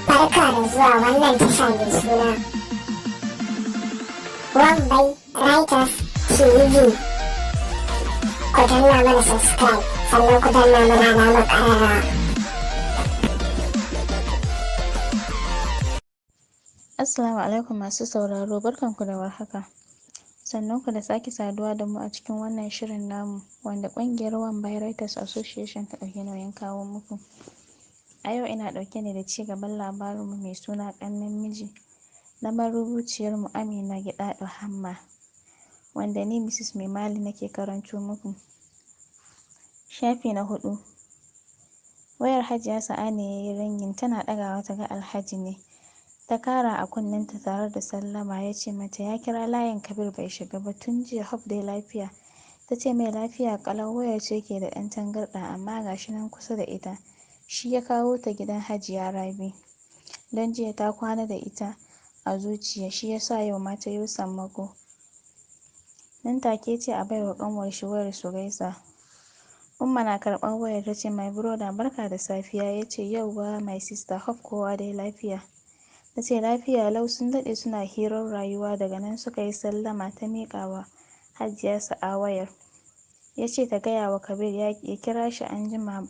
Barka da zuwa wannan tasha mai suna Wambai Writers TV. Ku danna mana subscribe, sannan ku danna mana alamar ƙararrawa. Assalamu alaikum masu sauraro, barkanku da warhaka. Sannunku da sake saduwa da mu a cikin wannan shirin namu wanda ƙungiyar Wambai Writers Association ta ɗauki nauyin kawo muku. A yau ina ɗauke ne da ci gaban labarinmu mai suna Ƙannen Miji na marubuciyarmu Amina Gidado Hamma, wanda ni Mrs. Maimali nake karanto muku. Shafi na huɗu. Wayar Hajiya Sa'a ne ya yi ringin, tana ɗagawa ta ga Alhaji ne. Ta kara a kunnenta tare da sallama, ya ce mata ya kira layin Kabir bai shiga ba tun jiya, hope dai lafiya. Ta ce mai lafiya ƙalau, wayar ce ke da ɗan tangarɗa, amma ga shi nan kusa da ita. Shi ya kawo ta gidan Hajiya Rabi. Don jiya ta kwana da ita a zuciya, shi ya sa yau ma ta yo sammako. Nan take ya ce a baiwa ƙanwar shi wayar su gaisa. Umma na karɓar wayar ta ce, "My brother, barka da safiya." Ya ce, "Yauwa my sister, hope kowa dai lafiya." Ta ce lafiya lau. Sun daɗe suna hirar rayuwa, daga nan suka yi sallama, ta miƙa wa Hajiya Sa'a wayar. Ya ce ta gaya wa Kabir ya kira shi anjima,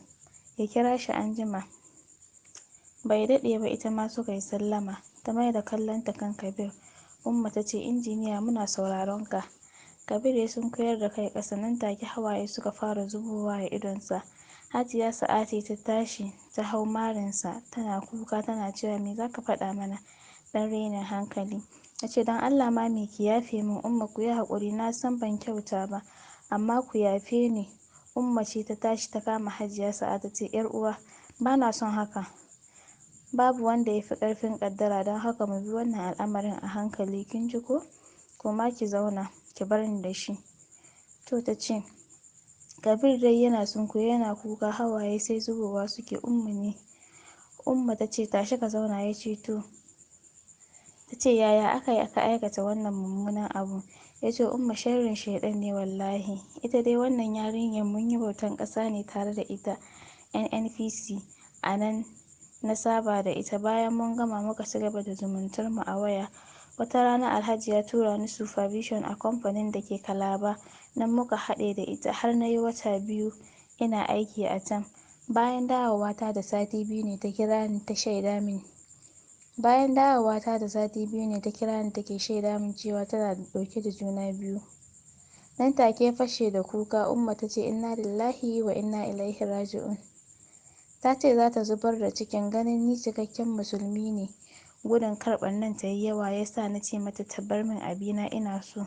ya kira shi anjima. Bai daɗe ba ita ma suka yi sallama. Ta maida kallonta kan Kabir. Umma ta ce, "Injiniya, muna sauraron ka." Kabir ya sunkuyar da kai ƙasa, nan take hawaye suka fara zubowa a idonsa. Hajiya Sa'a ce ta tashi ta hau marinsa tana kuka tana cewa, "Me za ka faɗa mana, ɗan rainin hankali?" Ya ce, "Don Allah mami ki yafe min, Umma ku yi haƙuri, na san ban kyauta ba, amma ku yafe ni." Umma ce ta tashi ta kama Hajiya Sa'a ta ce, "Yar uwa, ba na son haka. Babu wanda ya fi ƙarfin ƙaddara, don haka mu bi wannan al'amarin a hankali, kin ji ko? Koma ki zauna, ki bar ni da shi." To, ta ce. Kabir dai yana sunkuye yana kuka, hawaye sai zubowa suke. Umma ne. Umma ta ce, "Tashi ka zauna." Ya ce, "To." Ta ce, "Yaya aka yi ka aikata wannan mummunan abu?" Ya ce, "Umma, sharrin shaiɗan ne wallahi. Ita dai wannan yarinyar mun yi bautan ƙasa ne tare da ita NNPC, a nan na saba da ita. Bayan mun gama muka ci gaba da zumuntar mu a waya. Wata rana Alhaji ya tura ni supervision a kamfanin da ke Calabar, nan muka haɗe da ita har na yi wata 2 ina aiki a can. Bayan dawowata da sati 2 ne ta kira ni ta shaida min. Bayan dawowata da sati 2 ne ta kira ni take shaida min cewa tana ɗauke da juna biyu." Nan take ya fashe da kuka. Umma ta ce, "Inna lillahi wa inna ilaihi raji'un. Ta ce za ta zubar da cikin, ganin ni cikakken musulmi ne. Gudun kar ɓarnar ta yi yawa ya sa na ce mata ta bar min abina, ina so.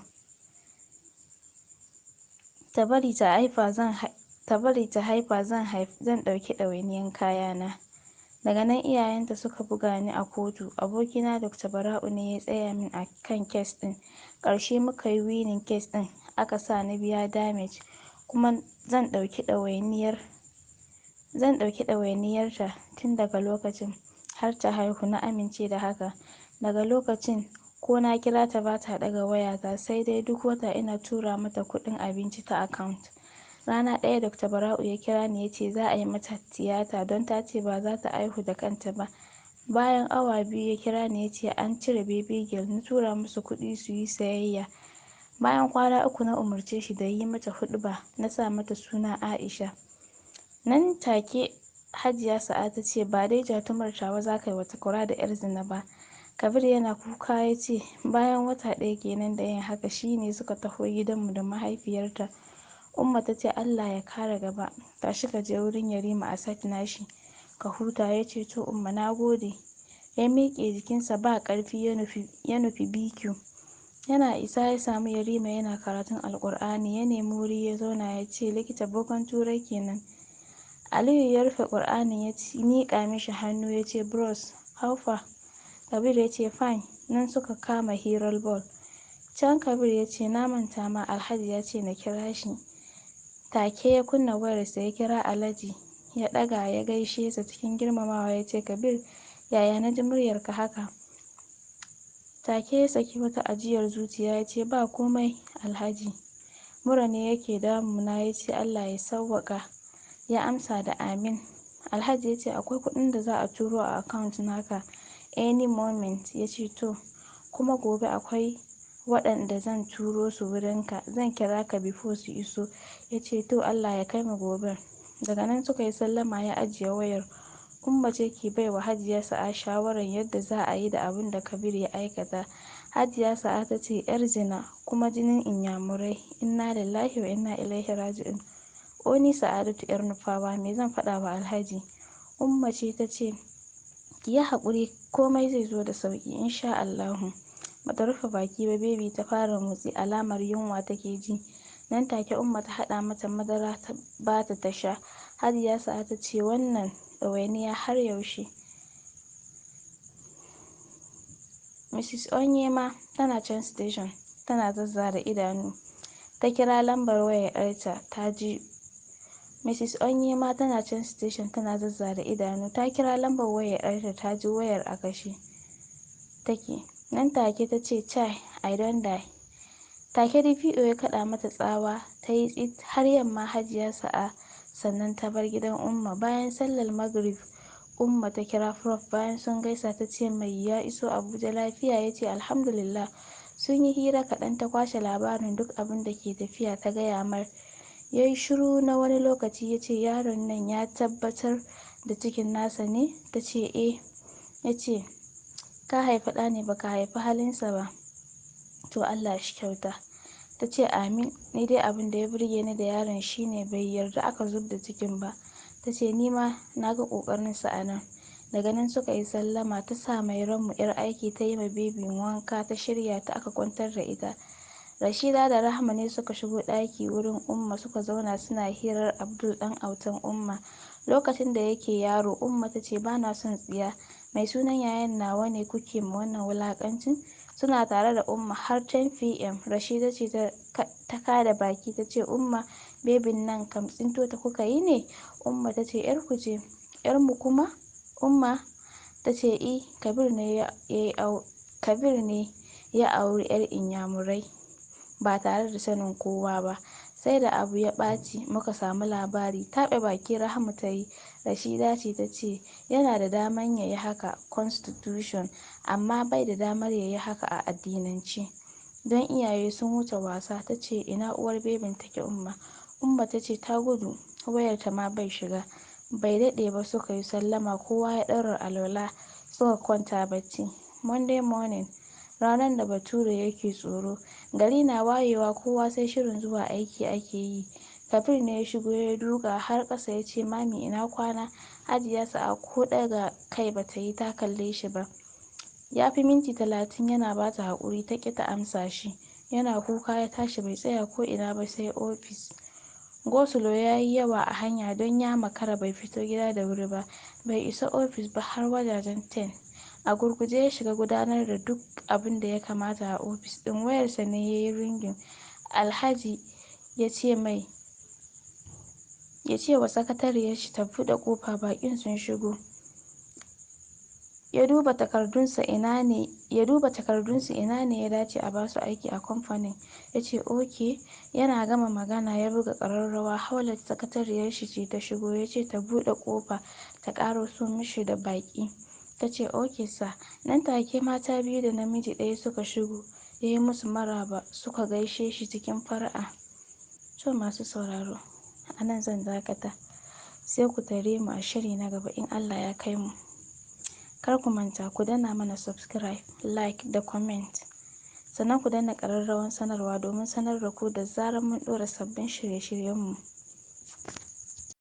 Ta bari ta haifa zan ta bari ta haifa zan zan ɗauki ɗawainiyar kayana. Daga nan iyayenta suka buga ni a kotu. Abokina Dr. Bara'u ne ya tsaya min a kan kes ɗin. Ƙarshe muka yi winning kes ɗin, aka sa na biya damage, kuma zan ɗauki ɗawainiyar zan ɗauki ɗawainiyarta tun daga lokacin har ta haihu. Na amince da haka. Daga lokacin ko na kira ta ba ta ɗaga wayata, sai dai duk wata ina tura mata kuɗin abinci ta account. Rana ɗaya Dr. Bara'u ya kira ni ya ce za a yi mata tiyata don ta ce ba za ta haihu da kanta ba. Bayan awa 2 ya kira ni ya ce an cire baby girl, na tura musu kuɗi su yi sayayya. Bayan kwana 3 na umarce shi da yi mata huɗuba, na sa mata suna Aisha." Nan take Hajiya Sa'a ta ce, "Ba dai jatumar tawa za ka yi wa takwara da 'yar zina ba." Kabir yana kuka ya ce, bayan wata 1 kenan da yin haka shi ne suka taho gidanmu da mahaifiyarta. Umma ta ce, "Allah ya kara gaba, tashi ka je wurin Yarima a site nashi ka huta." Ya ce, "To Umma, na gode." Ya miƙe jikinsa ba ƙarfi ya nufi BQ. Yana isa ya samu Yarima yana karatun Alƙur'ani, ya nemi wuri ya zauna, ya ce, "Likita bokan Turai kenan." Aliyu ya rufe Ƙur'anin ya miƙa mishi hannu ya ce, "Bros, how far?" Kabir ya ce, "Fine." Nan suka kama hirar ball. Can Kabir ya ce, "Na manta ma, Alhaji ya ce na kira shi." Take ya kunna wayarsa ya kira Alhaji, ya ɗaga ya gaishe sa cikin girmamawa ya ce, "Kabir, yaya na ji muryarka haka?" Take ya saki wata ajiyar zuciya ya ce, "Ba komai Alhaji, mura ne yake damuna." Ya ce, "Allah ya sawwaƙa." Ya amsa da amin. Alhaji ya ce akwai kuɗin da za a turo a account naka any moment. Ya ce to, kuma gobe akwai waɗanda zan turo su wurinka, zan kira ka before su iso. Ya ce to, Allah ya kai mu goben. Daga nan suka yi sallama ya ajiye wayar. Umma ce ke bai wa Hajiya Sa'a shawarar yadda za a yi da abin da Kabir ya aikata. Hajiya Sa'a ta ce 'yar zina kuma jinin Inyamurai, inna lillahi wa inna ilaihi raji'un. O ni Sa'adatu 'yar Nufawa, me zan faɗa wa Alhaji? Umma ce ta ce ki yi haƙuri, komai zai zo da sauƙi insha Allahu. Bata rufe baki ba Baby ta fara motsi, alamar yunwa take ji. Nan take Umma ta haɗa mata madara ta bata ta sha. Hajiya Sa'a ta ce wannan ɗawainiya har yaushe? Mrs. Onyema tana can station tana zazzare idanu. Ta kira lambar wayar 'yarta ta ji Mrs. Onyema tana can station tana zazzare idanu. Ta kira lambar wayar 'yarta ta ji wayar a kashe take. Nan take ta ce chai, I don die. Take DPO ya kaɗa mata tsawa ta yi tsit har yamma Hajiya Sa'a sannan ta bar gidan Umma. Bayan sallar Maghrib Umma ta kira Prof, bayan sun gaisa ta ce mai ya iso Abuja lafiya, ya ce alhamdulillah. Sun yi hira kaɗan, ta kwashe labarin duk abin da ke tafiya ta gaya mar. Ya yi shiru na wani lokaci ya ce yaron nan ya tabbatar da cikin nasa ne? Ta ce eh. Ya ce ka haifi ɗa ne baka haifi halinsa ba. To Allah shi kyauta. Ta ce amin. Ni dai abin da ya burge ni da yaron shine bai yarda aka zub da cikin ba. Ta ce ni ma na ga ƙoƙarinsa a nan. Daga nan suka yi sallama, ta sa Mairanmu 'yar aiki ta yi ma Baby wanka, ta shirya ta aka kwantar da ita. Rashida da Rahma ne suka shigo ɗaki wurin Umma suka zauna suna hirar Abdul ɗan autan Umma. Lokacin da yake yaro, Umma ta ce bana son tsiya. Mai sunan yayan nawa ne kuke ma wannan wulaƙancin? Suna tare da Umma har 10 pm. Rashida ce ta kada baki ta ce Umma, bebin nan kam tsinto ta kuka yi ne? Umma ta ce 'yarku ce. 'Yarmu kuma? Umma ta ce i, Kabir ne ya auri 'yar Inyamurai ba tare da sanin kowa ba. Sai da abu ya ɓaci muka samu labari. Taɓe baki Rahama ta yi. Rashida ce ta ce yana da daman ya yi haka constitution, amma bai da damar ya yi haka a addinance. Don iyaye sun wuce wasa. Ta ce ina uwar bebin take Umma? Umma ta ce ta gudu, wayarta ma bai shiga. Bai daɗe ba suka yi sallama, kowa ya ɗaura alwala suka kwanta bacci. Monday morning, ranar da Bature yake tsoro. Gari na wayewa kowa sai shirin zuwa aiki ake yi. Kabir ne ya shigo ya duka har ƙasa ya ce mami ina kwana. Hajiya Sa'a ko ɗaga kai bata yi ta kalle shi ba. Ya fi minti 30 yana bata haƙuri ta ƙi ta amsa shi. Yana kuka ya tashi bai tsaya ko ina ba sai ofis. Gosulo ya yi yawa a hanya don ya makara bai fito gida da wuri ba. Bai isa ofis ba har wajajen 10. A gurguje ya shiga gudanar da duk abin da ya kamata a ofis ɗin. Wayarsa ne ya yi ringin. Alhaji ya ce wa sakatariyar shi ta buɗe ƙofa, baƙin sun shigo. Ya duba takardunsu ina ne ya dace a basu aiki a kamfanin. Ya ce okay. Yana gama magana ya buga ƙararrawa. Haulat sakatariyar shi ce ta shigo. Ya ce ta buɗe ƙofa ta ƙaraso mishi da baƙi. Ta ce okay sir. Nan take mata biyu da namiji ɗaya suka shigo. Ya yi musu maraba suka gaishe shi cikin fara'a. To masu sauraro, a nan zan dakata. Sai ku tare mu a shiri na gaba in Allah ya kai mu. Kar ku manta ku danna mana subscribe, like da comment. Sannan ku danna ƙararrawar sanarwa domin sanar da ku da zarar mun ɗora sabbin shirye-shiryenmu.